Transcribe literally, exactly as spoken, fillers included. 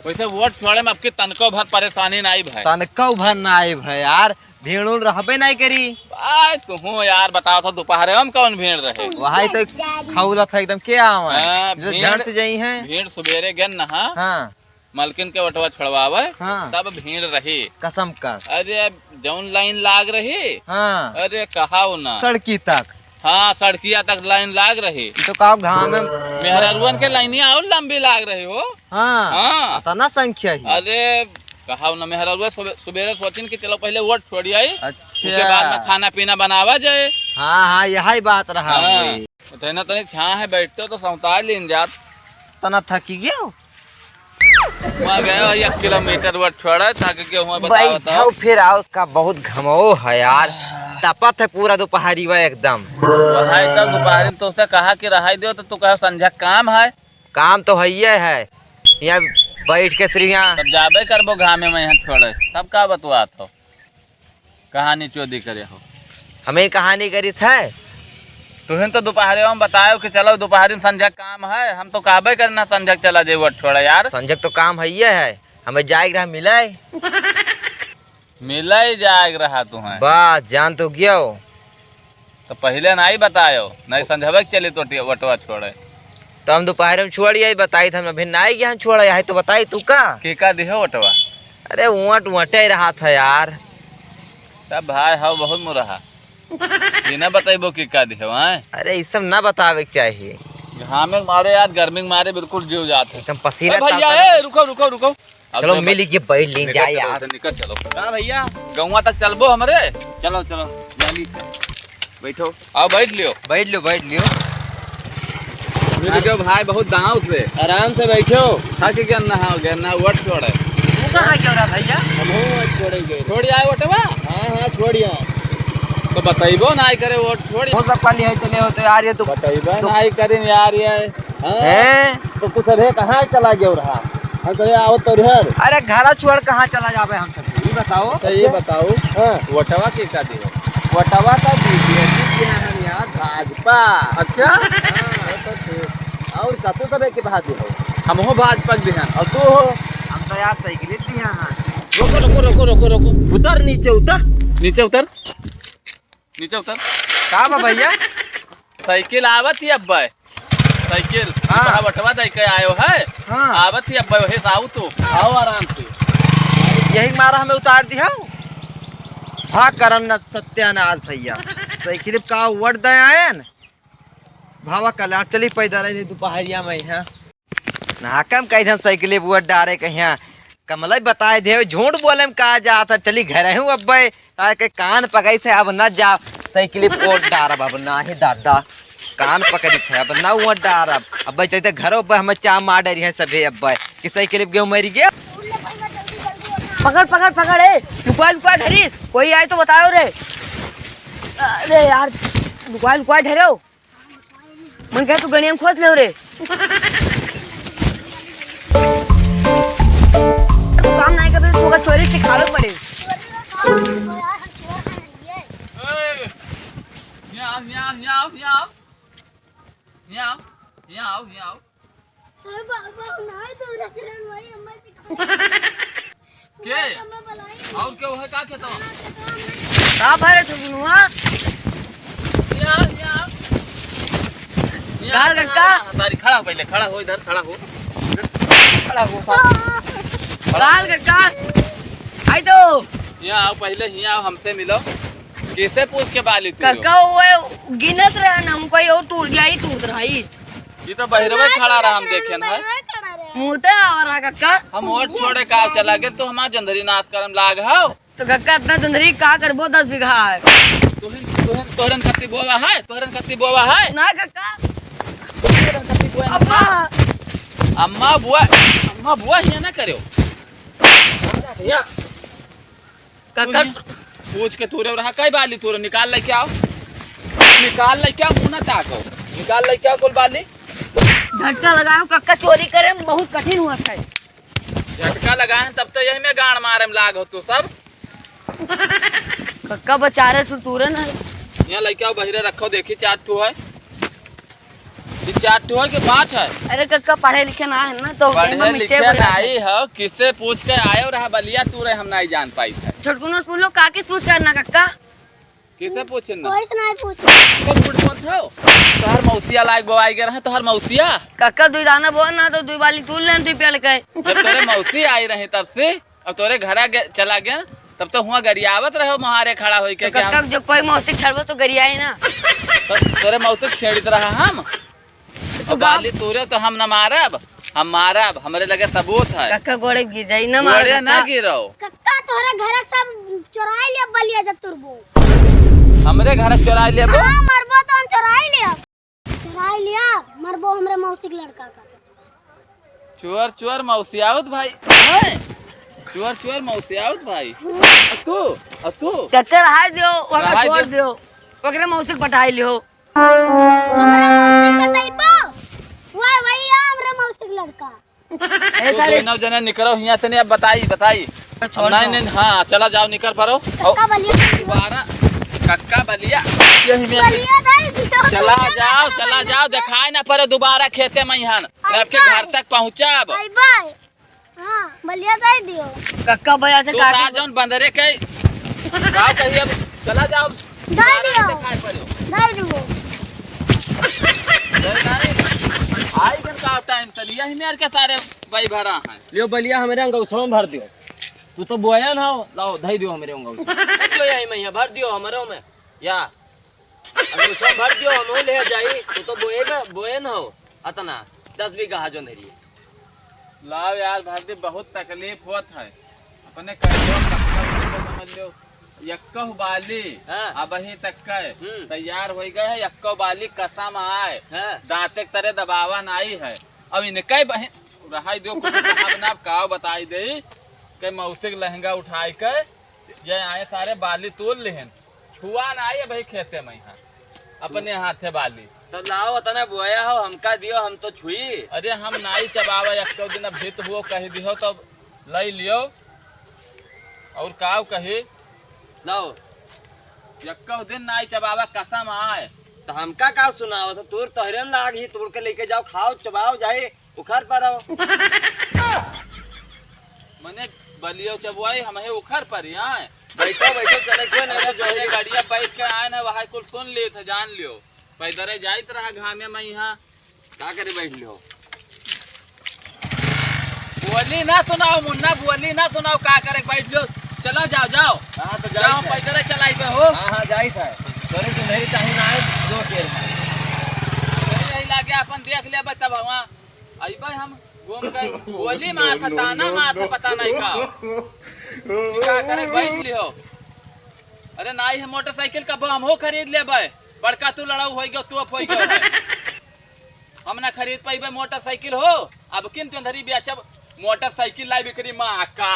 वैसे वोट छोड़े में आपके तनको भर परेशानी नाई भय। तनको भर नाई भय यार, भीड़ उड़ रहबे नाई करी। आय, तुहूँ यार बताओ तो, दोपहरे में कौन भीड़ रहे? वही तो खौलत है एकदम, के आवे? हाँ, जो भीड़, झड़ से जाई है। भीड़ सुबेरे गन नहा। हाँ। मलकिन के वोटवा छोड़वावे, हाँ। तब भीड़ रही। कसम का। अरे, जौन लाइन लाग रही, हाँ। अरे, कहाओ ना। सड़की तक। हाँ, सड़किया तक लाइन लाग रही। ई तो का घाम में मेहररुअन के लाइनिया और लंबी लाग रही हो। हाँ, हाँ। अतना संख्या ही। अरे, कहाओ ना, मेहररुआ सुबे-, सुबेरे सोचिन कि चलो पहले वोट छोड़ी आई, अच्छा। उसके बाद में खाना पीना बनावा जाए। हाँ, हाँ, यही बात रहा हाँ। वही। तो ना तनिक छाँह है, बैठते तो सौंताय लीन जात। तना थकी गयो। वहाँ गए हो एक किलोमीटर वोट छोड़े, थक के हुआ बताओ तो। बैठो फिर आओ का बहुत घमो है यार, तपत है पूरा दोपहरी हुआ एकदम। वहाँ एकदम दोपहरी में तो उसे कहा कि रहाई दो, तो तू कहो संझा काम है। काम तो हइये है, यहाँ बैठ के सिर्फ यहाँ तब जाबे करबो घामे में यहाँ छोड़े, तब का बतवात हो? कहानी चोदी करे हो। हमें कहानी करी थे। तुहिन तो दोपहरे में बतायो कि चलो दोपहरी में संझा काम है, हम तो कहबे करे ना संझा चला जाए वोट छोड़े यार। संझा तो काम हइये है, हमें जाए के रहा मिले। मिले जाए के रहा तुहें। बस जान तो गयो। तो पहिले नाई बतायो, नाई संझवे के चली तो टिया-, वोटवा छोड़े। तो हम दोपहरे में छोड़ी आई, बताई तो हम अभी नाई गया छोड़े, आई तो बताई तू का? के का दिहो वोटवा? अरे वोट वोटे रहा था यार। तब भाई हव बहुत मुरहा। ये ना बताइबो के का दिहो, हैं? अरे ई सब ना बतावे के चाहिए। घामे के मारे यार, गर्मी के मारे बिल्कुल जीव जात है। एकदम पसीना ए भैया, चलता है। ए, रुको, रुको, रुको। अब चलो, जब मिल के बैठ ली निकल जाए चलो, यार। निकल चलो। का भैया? गौवा तक चलबो हमरे? चलो, चलो, जल्दी से। बैठो। आओ, बैठ लियो। बैठ लियो, बैठ लियो। मिल गयो भाई, बहुत दांव से। आराम से बैठो। थक गया ना, हो गया ना, वोट छोड़े। तू कहाँ गयो रहा भैया? हम वोट छोड़े गए। छोड़ आए वोटवा? हाँ, हाँ, छोड़ आए। तो बताइबो ना करे वोट छोड़। हो सकता लिहे चले हो तो यार, ये तो बताइबो तो ना करे यार, ये हाँ? हैं? तो तू सभे कहाँ चला गयो रहा? हम कहे, "आओ तो इधर।" अरे, घरा छोड़ कहाँ चला जाबे हम सब? ई बताओ। अच्छा, ये अच्छा। बताओ, हाँ। वोटवा के का दिहो? वोटवा का बीजेपी के हैं हम यार, भाजपा। अच्छा? हाँ, तो फिर। और का तू सभे के भाजपा हो? हमहू भाजपा के दिहन। और तू हो? हम तो यार साइकिल दिया हाँ। रोको, रोको, रोको, रोको, रोको। उतर नीचे, उतर। नीचे उतर। नीचे उतर। का बा भैया? साइकिल आवत ही अब्बे। साइकिल। हाँ। तोहरा बटवा दे के आयो है। हाँ। आवत ही अब्बे, वही से आऊ तू। आओ आराम से। यही मारा हमें उतार दिया। भाग करन न सत्यानाश भैया। साइकिल का वोट दे आयन। भावा कल्याण चली पैदल है दोपहरिया में यहाँ। ना कम कही थे साइकिल बुआ डारे कहिया। कमलई बताए दे, झूठ बोले में का जात है, चली घर हूँ अब्बे। ताके कान पकड़ी थे, अब न जा, साइकिल पोट डारब, अब नाही दादा। कान पकड़ी थे, अब न वो डारब। अब्बे चलते घरों पर हमें चा मार डरी है सभे अब्बे। कि साइकिल गेहूं मरी गया। पकड़, पकड़, पकड़, ए, लुका, लुका धरिस, कोई आए तो बताओ रे। अरे यार, लुका, लुका धरो। मन कहे तू गणिया में खोज ले रे। तू काम नहीं करबे, तू ओकर चोरी सिखावे पड़े। ए, हियाँ, हियाँ, हियाँ, हियाँ। हियाँ, हियाँ, हियाँ। अरे बाबा, नहीं तो रचरन भाई, अम्मा जी के? और क्यों है, का खेतवा? का भरे सुगनुआ? या, या। या, काल कक्का? तारी खड़ा हो, पहले खड़ा हो, इधर खड़ा हो। खड़ा हो, साथ। काल कक्का? आई तो। यहाँ आओ, पहले यहाँ आओ, हमसे मिलो। किसे पूछ के बाली तू? कक्का, वो गिनत रहे ना, हम कोई और तूर दिया, ही तूर रहा ही। ये तो बहिरवे खड़ा रहा, हम देखेन है। मुँह ते आवा रहा कक्का। हम वोट छोड़े का चला गए, तो हमार जंदरी नाश करम लाग हो। तो कक्का इतना जंदरी का करबो, दस बीघा है। तोहरन, तोहरन, तोहरन खत्ती बोवा है, तोहरन खत्ती बोवा है। ना कक्का। तोहरन खत्ती बोवा है। अम्मा। अम्मा बुआ, अम्मा बुआ हिया ना करो। हिया। कक्का। पूछ के तोरे रहा, कई बाली तोरे, निकाल लेके आओ, निकाल लेके आओ, मुंह ना ताको, निकाल लेके आओ कुल बाली। झटका लगाओ कक्का, चोरी करे में बहुत कठिन हुआ है। झटका लगाए तब तो यही में गाड़ मारे में लाग हो तू सब। कक्का बेचारे ठुटूरे ना। यहाँ लेके आओ, बहिरे रखो, देखी चार ठू है। चार ठो के बात है। अरे कक्का, पढ़े लिखे ना है ना, तो पढ़े एमे mistake लिखे हो जात है। नाई हो, किससे पूछ के आयो रहा बलिया तू रे, हम नाई जान पाई थे। छोटकू नोट पूछ लो, काकी से पूछ करना कक्का। किसे पूछे ना? कोई से नाई पूछे। तो झूठ बोलत हो। तोहर मौसिया लायक बोआई गए रहे, तोहर मौसिया। कक्का दुई दाना बोए ना तो दुई बाली तूल लेन दुई पेड़ के। जब तोरे मौसी आई रही तब से, अब तोरे घरा गे-, चला गया, तब तो हुआ गरियावत रहो मोहारे खड़ा होई के तो कि हम कक्का जो कोई मौसी छड़बो तो गरियाई ना। तो तोरे मौसी छेड़ित रहा हम। तो और गाँव बाली तूरे तो हम न मारब, हम मारब, हमरे लगे सबूत है। कक्का गोड़े गिर जाई, न मारो गोड़े ना कक्का। गिरो। कक्का तोहरे घर सब चोराई लिया बलिया जब तुरबो। हमरे घर चोराई लेबो? हाँ, मरबो तो हम चोराई लिया। चोराई लिया, मरबो हमरे मौसी के लड़का का। चोर, चोर मौसियाउत भाई। हैं? चोर, चोर मौसियाउत भाई। हम्म। अ तू, अ तू। कक्का रहाई दियो, ओकरा रहाई छोड़ दियो। दियो। ओकरे मौसी के पटाई लियो। हमरे मौसी के पटाई बा। वही, वही है हमरे मौसी के लड़का। ए, तू सारे दोनों जने निकरो हियाँ से, नहीं, अब बताई, बताई। छोड़ नहीं, दो। नहीं, हाँ, चला जाओ, निकर परो। कक्का बलिया। दोबारा, कक्का बलिया, यही में बलिया नहीं, चला जाओ, चला जाओ, दिखाई ना पड़े दोबारा खेते में यहाँ। आई आपके बाय। घर तक पहुँचा अब। आई बाय। हाँ, बलिया दे दियो। कक्का बलिया से तू काट कहा दो। जौन बंदरे के, गाँव कही अब, चला जाओ। दे दोबारा दियो। दिखाई पड़ो। दे दियो। दे नहीं। आई जन का टाइम चलिया ही मेर के सारे भाई भरा हैं। लियो बलिया हमरे अंगौछवा में भर दियो। तू तो बोयन हो, लाओ धई दियो हमरे अंगौछवा। भर दियो यही में, भर दियो हमरो में। या। अंगौछवा में भर दियो, हमहू ले जाई। तू तो बोए में, बोयन हो, अतना, दस बीघा जो धरिए। लाओ यार, भर दे, बहुत तकलीफ होत है। अपने कर लो, समझ लो। यक्को बाली हाँ। अबहीं तक के हम्म। तैयार होइ गए है, यक्को बाली कसम आए। हाँ। दाँते के तरे दबावा नाई है। अब इनके बहिन रहाई दो, कुछ साहब ना, अब काव बताई दे के मौसी के लहंगा उठाई के ये आए सारे बाली तोल लेहन। छुआ नाई है भाई खेते में यहाँ, अपने हाथे बाली। तो लाओ, अतना बोया हो, हमका दियो, हम तो छुई। अरे हम नाई चबावा, यक्को दिन अब हित हुओ कह दियो तो लई लियो। और काव कही? लाओ। यक्को दिन नाई चबावा, कसम आए। तो हमका का सुनाओ? तो तोर तोहरे में लाग ही, तोड़ के लेके जाओ, खाओ, चबाओ, जाए, उखर पर आओ। मने बलियो चबुआई, हम है उखर पर ही आए। बैठो, बैठो, चले क्यों ना, अरे जो पहले है। गाड़िया बैठ के आए ना, वहाँ कुल सुन लिए थे, जान लियो। पैदल जाइत रहा घामे में यहाँ। का करे बैठ लियो? बोली ना सुनाओ मुन्ना, बोली ना सुनाओ, का करे बैठ लियो? चलो जाओ, जाओ। हाँ, तो जाओ, जाई है। पैदल चलाई गए हो। हाँ, हाँ, जाई है। तोरे तो नहीं चाही ना है, जो तेल है। अरे यही लागे अपन देख लेबे तब हम अइबे हम घूम के। बोली मार था, ताना मार था, पता नहीं का। का करे बैठ लियो? अरे नाई है मोटरसाइकिल कब हम हो खरीद लेबे। बड़का तू लड़ाऊ होई गयो, तू अब होई गयो है। हम ना खरीद पाइबे मोटरसाइकिल हो। अब किन तुम धरी बेचब मोटरसाइकिल लाई बिक्री माँ का।